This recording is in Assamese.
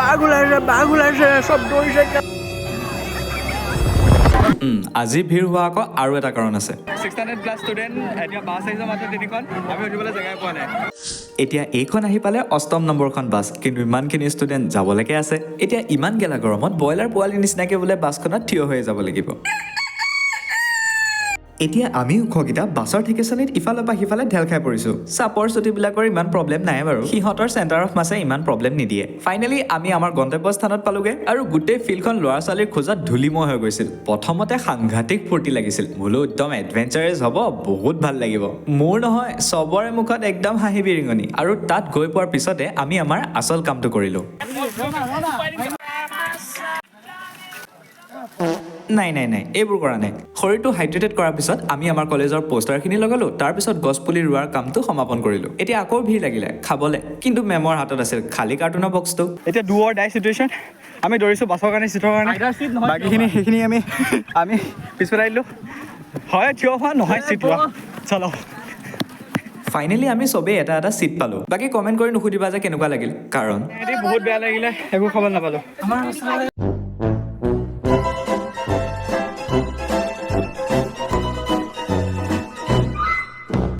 বাঘ ওলাইছে, বাঘ ওলাইছে, চব দৌৰিছে। আজি ভিৰ হোৱা আকৌ আৰু এটা কাৰণ আছে। 600+ ষ্টুডেণ্ট, এতিয়া বাছ আহিছে মাত্ৰ তিনিখন, আমি উঠিবলৈ জেগাই পোৱা নাই। এতিয়া এইখন আহি পালে অষ্টম নম্বৰখন বাছ, কিন্তু ইমানখিনি ষ্টুডেণ্ট যাবলৈকে আছে। এতিয়া ইমান গেলা গৰমত ব্ৰইলাৰ পোৱালি নিচিনাকৈ বোলে বাছখনত থিয় হৈ যাব লাগিব। এতিয়া আমি ওখকেইটা বাছৰ ঠেকেচনিত ইফালৰ পৰা সিফালে ঢেল খাই পৰিছোঁ। চাপৰ চুটিবিলাকৰ ইমান প্ৰব্লেম নাই বাৰু, সিহঁতৰ চেণ্টাৰ অফ মাছে ইমান প্ৰব্লেম নিদিয়ে। ফাইনেলি আমি আমাৰ গন্তব্য স্থানত পালোগৈ আৰু গোটেই ফিল্ডখন ল'ৰা ছোৱালীৰ খোজত ধূলিময় হৈ গৈছিল। প্ৰথমতে সাংঘাতিক ফূৰ্তি লাগিছিল, বোলো একদম এডভেঞ্চাৰাছ হ'ব, বহুত ভাল লাগিব। মোৰ নহয়, চবৰে মুখত একদম হাঁহি বিৰিঙনি। আৰু তাত গৈ পোৱাৰ পিছতে আমি আমাৰ আচল কামটো কৰিলোঁ। নাই নাই নাই, এইবোৰ কৰা নাই। শৰীৰটো হাইড্ৰেটেড কৰাৰ পিছত আমি আমাৰ কলেজৰ পোষ্টাৰখিনি লগালোঁ। তাৰপিছত গছপুলি ৰোৱাৰ কামটো সমাপন কৰিলোঁ। এতিয়া আকৌ ভিৰ লাগিলে খাবলৈ, কিন্তু মেমৰ হাতত আছিল খালী কাৰ্টুনৰ বক্সটো। এতিয়া do or die situation. আমি দৌৰিছোঁ বাছৰ কাৰণে, চিটৰ কাৰণে। বাকীখিনি সেইখিনি আমি পিছফালে দিলোঁ। হয় থিয় হোৱা, নহয় চিট লোৱা। চলো। ফাইনেলি আমি চবেই এটা এটা চিট পালোঁ। বাকী কমেণ্ট কৰি নুসুধিবা যে কেনেকুৱা লাগিল, কাৰণ বহুত বেয়া লাগিলে, একো খাব নাপালোঁ।